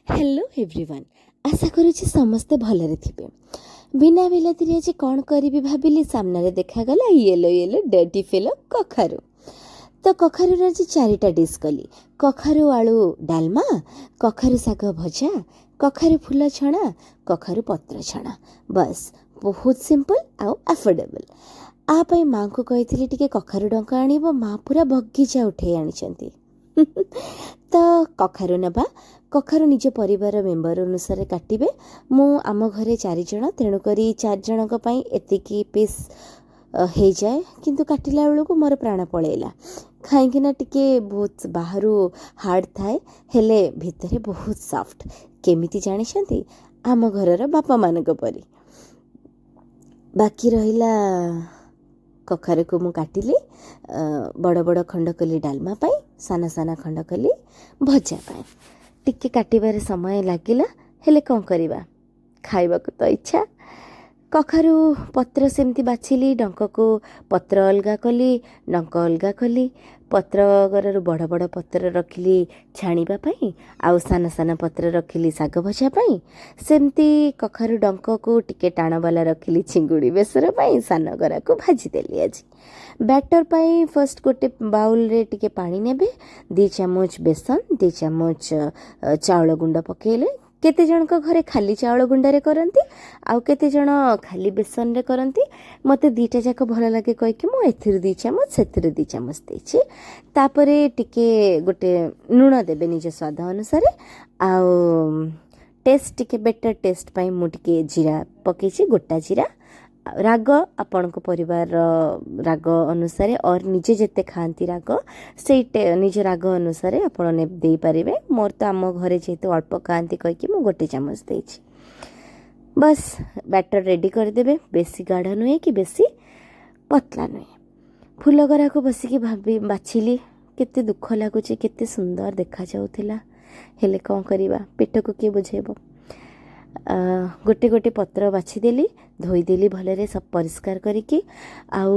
Hello everyone, ଆଶା କରୁଛି ସମସ୍ତେ ଭଲରେ ଥିବେ। ବିନା ବିଲାତିରେ ଆଜି କ'ଣ କରିବି ଭାବିଲି, ସାମ୍ନାରେ ଦେଖାଗଲା ୟେଲୋ ୟେଲୋ ଡର୍ଟି ଫେଲୋ କଖାରୁ। ତ କଖାରୁର ଆଜି ଚାରିଟା ଡିସ୍ କଲି। କଖାରୁ ଆଳୁ ଡାଲମା, କଖାରୁ ଶାଗ ଭଜା, କଖାରୁ ଫୁଲ ଛଣା, କଖାରୁ ପତ୍ର ଛଣା। ବାସ୍, ବହୁତ ସିମ୍ପଲ୍ ଆଉ ଆଫୋର୍ଡେବଲ୍। ଆ ପାଇଁ ମାଆଙ୍କୁ କହିଥିଲି ଟିକେ କଖାରୁ ଡଙ୍କ ଆଣିବ, ମା ପୁରା ବଗିଚା ଉଠେଇ ଆଣିଛନ୍ତି। ତ କଖାରୁ ନେବା। କଖାରୁ ନିଜ ପରିବାର ମେମ୍ବର ଅନୁସାରେ କାଟିବେ। ମୁଁ ଆମ ଘରେ ଚାରିଜଣ, ତେଣୁକରି ଚାରିଜଣଙ୍କ ପାଇଁ ଏତିକି ପିସ୍ ହେଇଯାଏ। କିନ୍ତୁ କାଟିଲା ବେଳକୁ ମୋର ପ୍ରାଣ ପଳେଇଲା, କାହିଁକିନା ଟିକେ ବହୁତ ବାହାରୁ ହାର୍ଡ଼ ଥାଏ, ହେଲେ ଭିତରେ ବହୁତ ସଫ୍ଟ। କେମିତି ଜାଣିଛନ୍ତି? ଆମ ଘରର ବାପାମାନଙ୍କ ପରି। ବାକି ରହିଲା କଖାରୁକୁ ମୁଁ କାଟିଲି, ବଡ଼ ବଡ଼ ଖଣ୍ଡ କଲି ଡାଲମା ପାଇଁ, ସାନ ସାନ ଖଣ୍ଡ କଲି ଭଜା ପାଇଁ। ଟିକେ କାଟିବାରେ ସମୟ ଲାଗିଲା, ହେଲେ କ'ଣ କରିବା, ଖାଇବାକୁ ତ ଇଚ୍ଛା। କଖାରୁ ପତ୍ର ସେମିତି ବାଛିଲି, ଡଙ୍କକୁ ପତ୍ର ଅଲଗା କଲି, ଡଙ୍କ ଅଲଗା କଲି। ପତ୍ର ଗରାରୁ ବଡ଼ ବଡ଼ ପତ୍ର ରଖିଲି ଛାଣିବା ପାଇଁ, ଆଉ ସାନ ସାନ ପତ୍ର ରଖିଲି ଶାଗ ଭଜା ପାଇଁ। ସେମିତି କଖାରୁ ଡଙ୍କକୁ ଟିକେ ଟାଣବାଲା ରଖିଲି ଚିଙ୍ଗୁଡ଼ି ବେସର ପାଇଁ, ସାନ ଗରାକୁ ଭାଜିଦେଲି। ଆଜି ବ୍ୟାଟର ପାଇଁ ଫାର୍ଷ୍ଟ ଗୋଟେ ବାଉଲରେ ଟିକେ ପାଣି ନେବେ, 2 ଚାମଚ ବେସନ, 2 ଚାମଚ ଚାଉଳ ଗୁଣ୍ଡ ପକାଇଲେ। କେତେ ଜଣଙ୍କ ଘରେ ଖାଲି ଚାଉଳ ଗୁଣ୍ଡରେ କରନ୍ତି, ଆଉ କେତେ ଜଣ ଖାଲି ବେସନରେ କରନ୍ତି। ମୋତେ ଦୁଇଟା ଯାକ ଭଲ ଲାଗେ କହିକି ମୁଁ ଏଥିରୁ 2 ଚାମଚ, ସେଥିରୁ 2 ଚାମଚ ଦେଇଛି। ତାପରେ ଟିକେ ଗୋଟେ ଲୁଣ ଦେବେ ନିଜ ସ୍ୱାଦ ଅନୁସାରେ, ଆଉ ଟେଷ୍ଟ ଟିକେ ବେଟର ଟେଷ୍ଟ ପାଇଁ ମୁଁ ଟିକେ ଜିରା ପକେଇଛି, ଗୋଟା ଜିରା। ଆଉ ରାଗ ଆପଣଙ୍କ ପରିବାରର ରାଗ ଅନୁସାରେ ଅର୍ ନିଜେ ଯେତେ ଖାଆନ୍ତି ରାଗ, ସେଇ ନିଜ ରାଗ ଅନୁସାରେ ଆପଣ ଦେଇପାରିବେ। ମୋର ତ ଆମ ଘରେ ଯେହେତୁ ଅଳ୍ପ ଖାଆନ୍ତି କହିକି ମୁଁ 1 ଚାମଚ ଦେଇଛି। ବାସ୍, ବ୍ୟାଟର ରେଡ଼ି କରିଦେବେ। ବେଶୀ ଗାଢ଼ ନୁହେଁ କି ବେଶୀ ପତଲା ନୁହେଁ। ଫୁଲ ଗରାକୁ ବସିକି ଭାବି ବାଛିଲି, କେତେ ଦୁଃଖ ଲାଗୁଛି, କେତେ ସୁନ୍ଦର ଦେଖାଯାଉଥିଲା, ହେଲେ କ'ଣ କରିବା, ପେଟକୁ କିଏ ବୁଝେଇବ। ଗୋଟେ ଗୋଟେ ପତ୍ର ବାଛିଦେଲି, ଧୋଇଦେଲି ଭଲରେ ସବୁ ପରିଷ୍କାର କରିକି। ଆଉ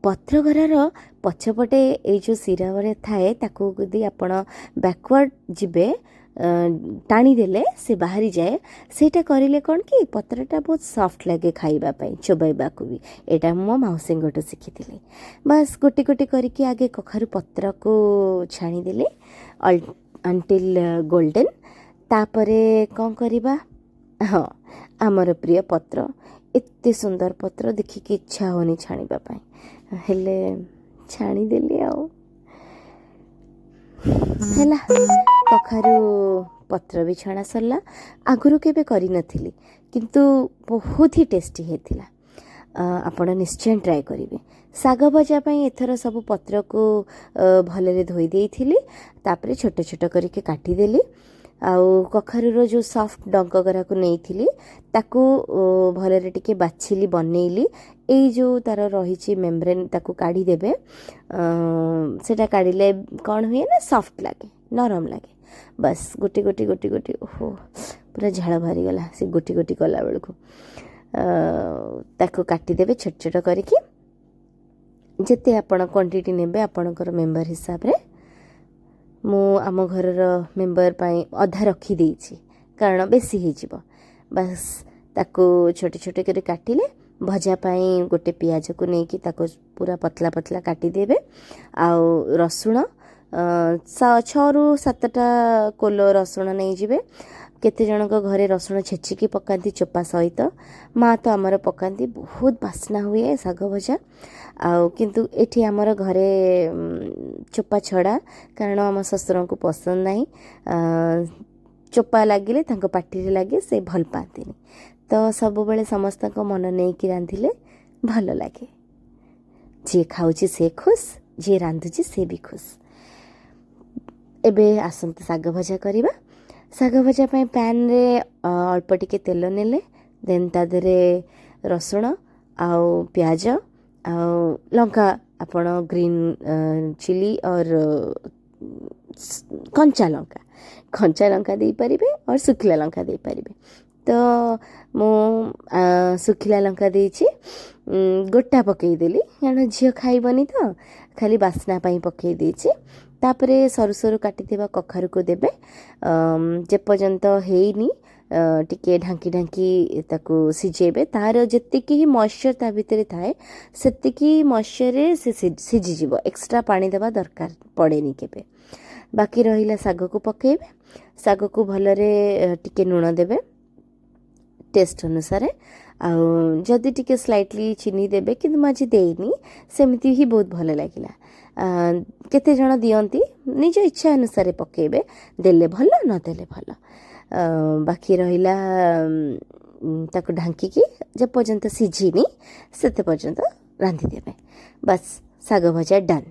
ପତ୍ର ଗରାର ପଛପଟେ ଏଇ ଯେଉଁ ଶିରା ଭଳିଆ ଥାଏ, ତାକୁ ଯଦି ଆପଣ ବ୍ୟାକୱାର୍ଡ଼ ଯିବେ, ଟାଣିଦେଲେ ସେ ବାହାରିଯାଏ। ସେଇଟା କରିଲେ କ'ଣ କି ପତ୍ରଟା ବହୁତ ସଫ୍ଟ ଲାଗେ ଖାଇବା ପାଇଁ, ଚୋବାଇବାକୁ ବି। ଏଇଟା ମୁଁ ମୋ ମାଉସୀଙ୍କଠୁ ଶିଖିଥିଲି। ବାସ୍, ଗୋଟେ ଗୋଟେ କରିକି ଆଗେ କଖାରୁ ପତ୍ରକୁ ଛାଣିଦେଲି ଅଣ୍ଟିଲ୍ ଗୋଲ୍ଡେନ୍। ତାପରେ କ'ଣ କରିବା? ହଁ, ଆମର ପ୍ରିୟ ପତ୍ର, ଏତେ ସୁନ୍ଦର ପତ୍ର ଦେଖିକି ଇଚ୍ଛା ହେଉନି ଛାଣିବା ପାଇଁ, ହେଲେ ଛାଣିଦେଲି। ଆଉ ହେଲା, କଖାରୁ ପତ୍ର ବି ଛଣା ସରିଲା। ଆଗରୁ କେବେ କରିନଥିଲି, କିନ୍ତୁ ବହୁତ ହି ଟେଷ୍ଟି ହେଇଥିଲା। ଆପଣ ନିଶ୍ଚୟ ଟ୍ରାଏ କରିବେ। ଶାଗ ଭଜା ପାଇଁ ଏଥର ସବୁ ପତ୍ରକୁ ଭଲରେ ଧୋଇ ଦେଇଥିଲି, ତାପରେ ଛୋଟ ଛୋଟ କରିକି କାଟିଦେଲି। ଆଉ କଖାରୁର ଯେଉଁ ସଫ୍ଟ ଡଙ୍କ ଗରାକୁ ନେଇଥିଲି, ତାକୁ ଭଲରେ ଟିକେ ବାଛିଲି, ବନେଇଲି। ଏଇ ଯେଉଁ ତାର ରହିଛି ମେମ୍ବ୍ରେନ୍, ତାକୁ କାଢ଼ିଦେବେ। ସେଇଟା କାଢ଼ିଲେ କ'ଣ ହୁଏ ନା ସଫ୍ଟ ଲାଗେ, ନରମ ଲାଗେ। ବାସ୍, ଗୋଟି ଗୋଟି ଗୋଟି ଗୋଟି, ଓହୋ, ପୁରା ଝାଳ ବାହାରିଗଲା ସେ ଗୋଟି ଗୋଟି କଲା ବେଳକୁ। ତାକୁ କାଟିଦେବେ ଛୋଟ ଛୋଟ କରିକି, ଯେତେ ଆପଣ କ୍ୱାଣ୍ଟିଟି ନେବେ ଆପଣଙ୍କର ମେମ୍ବର ହିସାବରେ। ମୁଁ ଆମ ଘରର ମେମ୍ବର ପାଇଁ ଅଧା ରଖିଦେଇଛି, କାରଣ ବେଶୀ ହେଇଯିବ। ବାସ୍, ତାକୁ ଛୋଟ ଛୋଟ କରି କାଟିଲେ। ଭଜା ପାଇଁ ଗୋଟେ ପିଆଜକୁ ନେଇକି ତାକୁ ପୁରା ପତଲା ପତଲା କାଟିଦେବେ। ଆଉ ରସୁଣ 6ରୁ 7ଟା କୋଲ ରସୁଣ ନେଇଯିବେ। କେତେ ଜଣଙ୍କ ଘରେ ରସୁଣ ଛେଚିକି ପକାନ୍ତି ଚୋପା ସହିତ, ମା ତ ଆମର ପକାନ୍ତି, ବହୁତ ବାସ୍ନା ହୁଏ ଶାଗ ଭଜା। ଆଉ କିନ୍ତୁ ଏଠି ଆମର ଘରେ ଚୋପା ଛଡ଼ା, କାରଣ ଆମ ଶ୍ୱଶୁରଙ୍କୁ ପସନ୍ଦ ନାହିଁ। ଚୋପା ଲାଗିଲେ ତାଙ୍କ ପାଟିରେ ଲାଗେ, ସେ ଭଲ ପାଆନ୍ତିନି। ତ ସବୁବେଳେ ସମସ୍ତଙ୍କ ମନ ନେଇକି ରାନ୍ଧିଲେ ଭଲ ଲାଗେ। ଯିଏ ଖାଉଛି ସେ ଖୁସ୍, ଯିଏ ରାନ୍ଧୁଛି ସେ ବି ଖୁସ୍। ଏବେ ଆସନ୍ତୁ ଶାଗ ଭଜା କରିବା। ଶାଗ ଭଜା ପାଇଁ ପ୍ୟାନ୍ରେ ଅଳ୍ପ ଟିକେ ତେଲ ନେଲେ, ଦେନ୍ ତା ଦେହରେ ରସୁଣ ଆଉ ପିଆଜ ଆଉ ଲଙ୍କା, ଆପଣ ଗ୍ରୀନ୍ ଚିଲି ଅର୍ କଞ୍ଚା ଲଙ୍କା, କଞ୍ଚା ଲଙ୍କା ଦେଇପାରିବେ ଅର୍ ଶୁଖିଲା ଲଙ୍କା ଦେଇପାରିବେ। ତ ମୁଁ ଶୁଖିଲା ଲଙ୍କା ଦେଇଛି, ଗୋଟା ପକାଇଦେଲି, କାରଣ ଝିଅ ଖାଇବନି ତ ଖାଲି ବାସ୍ନା ପାଇଁ ପକାଇ ଦେଇଛି। ତାପରେ ସରୁ ସରୁ କାଟିଥିବା କଖାରୁକୁ ଦେବେ। ଯେପର୍ଯ୍ୟନ୍ତ ହେଇନି, ଟିକେ ଢାଙ୍କି ଢାଙ୍କି ତାକୁ ସିଝେଇବେ। ତାର ଯେତିକି ହିଁ ମଏଶ୍ଚର୍ ତା ଭିତରେ ଥାଏ, ସେତିକି ମଏଶ୍ଚର୍ରେ ସେ ସିଝିଯିବ। ଏକ୍ସଟ୍ରା ପାଣି ଦେବା ଦରକାର ପଡ଼େନି କେବେ। ବାକି ରହିଲା ଶାଗକୁ ପକାଇବେ। ଶାଗକୁ ଭଲରେ ଟିକେ ଲୁଣ ଦେବେ ଟେଷ୍ଟ ଅନୁସାରେ, ଆଉ ଯଦି ଟିକେ ସ୍ଲାଇଟଲି ଚିନି ଦେବେ, କିନ୍ତୁ ମୁଁ ଆଜି ଦେଇନି, ସେମିତି ହିଁ ବହୁତ ଭଲ ଲାଗିଲା। କେତେ ଜଣ ଦିଅନ୍ତି, ନିଜ ଇଚ୍ଛା ଅନୁସାରେ ପକାଇବେ। ଦେଲେ ଭଲ, ନଦେଲେ ଭଲ। ବାକି ରହିଲା ତାକୁ ଢାଙ୍କିକି ଯେପର୍ଯ୍ୟନ୍ତ ସିଝିନି ସେତେ ପର୍ଯ୍ୟନ୍ତ ରାନ୍ଧିଦେବେ। ବାସ୍, ଶାଗ ଭଜା ଡନ୍।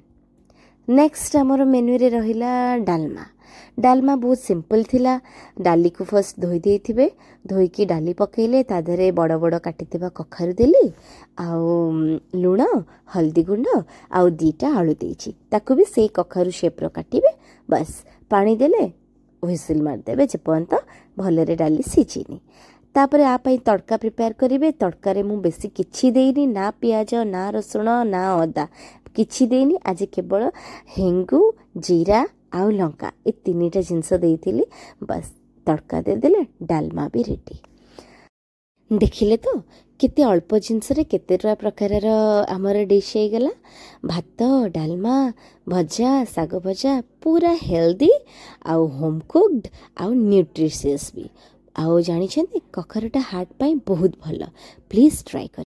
ନେକ୍ସଟ ଆମର ମେନୁରେ ରହିଲା ଡାଲମା। ଡାଲମା ବହୁତ ସିମ୍ପଲ୍ ଥିଲା। ଡାଲିକୁ ଫାର୍ଷ୍ଟ ଧୋଇ ଦେଇଥିବେ। ଧୋଇକି ଡାଲି ପକାଇଲେ, ତା ଦେହରେ ବଡ଼ ବଡ଼ କାଟିଥିବା କଖାରୁ ଦେଲି, ଆଉ ଲୁଣ, ହଳଦୀ ଗୁଣ୍ଡ ଆଉ 2ଟା ଆଳୁ ଦେଇଛି। ତାକୁ ବି ସେଇ କଖାରୁ ସେପ୍ର କାଟିବେ। ବାସ୍, ପାଣି ଦେଲେ, ହ୍ୱିସିଲ୍ ମାରିଦେବେ ଯେପର୍ଯ୍ୟନ୍ତ ଭଲରେ ଡାଲି ସିଝିନି। ତାପରେ ଆ ପାଇଁ ତଡ଼କା ପ୍ରିପେୟାର କରିବେ। ତଡ଼କାରେ ମୁଁ ବେଶୀ କିଛି ଦେଇନି, ନା ପିଆଜ, ନା ରସୁଣ, ନା ଅଦା, କିଛି ଦେଇନି ଆଜି। କେବଳ ହେଙ୍ଗୁ, ଜିରା ଆଉ ଲଙ୍କା, ଏ ତିନିଟା ଜିନିଷ ଦେଇଥିଲି। ବାସ୍, ତଡ଼କା ଦେଇଦେଲେ ଡାଲମା ବି ରେଡ଼ି। ଦେଖିଲେ ତ, କେତେ ଅଳ୍ପ ଜିନିଷରେ କେତେଟା ପ୍ରକାରର ଆମର ଡିଶ୍ ହେଇଗଲା। ଭାତ, ଡାଲମା, ଭଜା, ଶାଗ ଭଜା, ପୁରା ହେଲ୍ଦି ଆଉ ହୋମ୍ କୁକ୍ଡ ଆଉ ନ୍ୟୁଟ୍ରିସିୟସ୍ ବି। ଆଉ ଜାଣିଛନ୍ତି, କଖାରୁଟା ହାର୍ଟ ପାଇଁ ବହୁତ ଭଲ। ପ୍ଲିଜ୍ ଟ୍ରାଏ କର।